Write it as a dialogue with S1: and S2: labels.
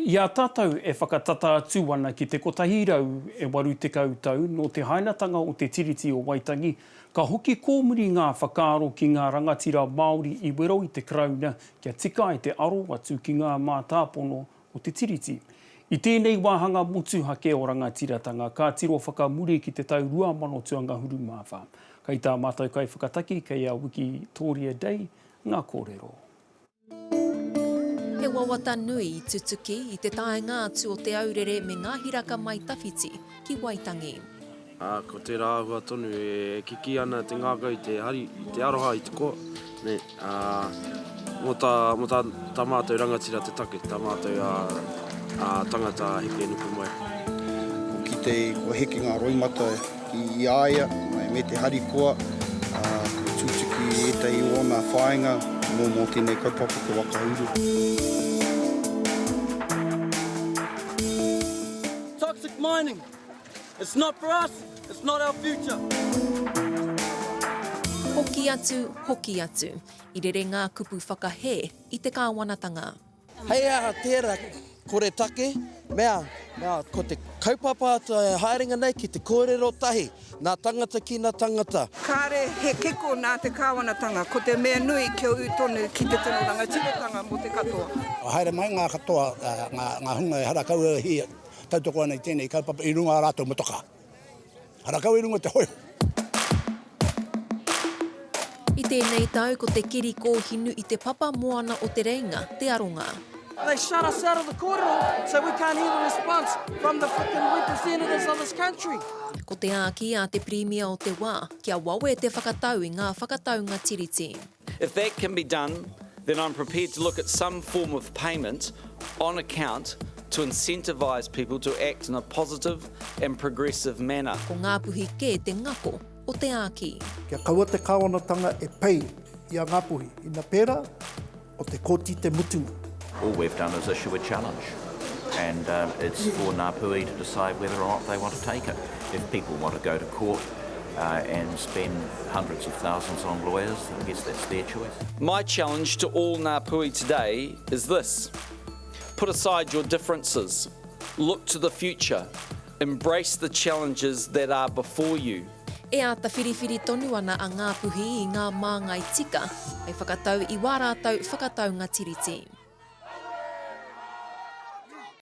S1: I a tātou e whakatata atu ana ki te 180 tau nō te hainatanga o te Tiriti o Waitangi, ka hoki kōmuri ngā whakaaro ki ngā rangatira Māori i wero i te Karauna kia tika ai te aro atu ki ngā mātāpono o te Tiriti. I tēnei wāhanga motuhake o Rangatiratanga ka tiro whakamuri ki te tau 2024. Kei tā mātou kaiwhakataki, kei a Wikitōria Day ngā kōrero.
S2: He wawata nui i tutuki i te taenga atu o Te Aurere me ngā hiraka mai tawhiti ki Waitangi.
S3: Ā, ko tērā āhua tonu e kikī ana te ngākau i te hari, i te aroha, i te koa, nē, ā, mō tā, mō tā, tā mātou rangatira te take, tā mātou, ā, ā, tangata heke nuku mai.
S4: Kua kite, kua heke ngā roimata i a ia me te harikoa, ā, kua tutuki ētahi o ōna whāinga mō mō tēnei kaupapa te waka uru.
S5: Toxic mining, it's not for us, it's not our future.
S2: Hoki atu, hoki atu. I rere ngā kupu whakahē i te kāwanatanga.
S5: Hei aha tērā kore take, mea, mea, ko te kaupapa o te haerenga nei ki te kōrero tahi, nā tangata ki nā tangata.
S6: Kāre he kiko nā te kāwanatanga, ko te mea nui kia ū tonu ki te tino rangatiratanga mō te katoa.
S7: Haere mai ngā katoa, ngā hunga ehara kau e tautoko ana i tēnei kaupapa i runga ā rātou motokā. Harakau i runga te hoiho.
S2: I tēnei tau ko te keri kōhinu i te papa moana o Te Reinga te aronga.
S5: They shut us out of the kōrero so we can't hear the response from the frickin representatives of this country.
S2: Ko te āki a te Pirimia o te wā, kia wawe te whakatau i ngā whakataunga Tiriti.
S8: If that can be done, then I'm prepared to look at some form of payment on account to incentivise people to act in a positive and progressive manner.
S2: Ko Ngāpuhi kē te ngako o te āki.
S9: Kia kaua te kāwanatanga e pei i a Ngāpuhi, ina pērā, o te koti te mutunga.
S10: All we've done is issue a challenge and it's for Ngāpuhi to decide whether or not they want to take it. If people want to go to court and spend hundreds of thousands on lawyers, I guess that's their choice.
S8: My challenge to all Ngāpuhi today is this, put aside your differences, look to the future, embrace the challenges that are before you.
S2: E āta whiriwhiri tonu ana a Ngāpuhi i ngā māngai tika hei whakatau i wā rātou whakataunga Tiriti.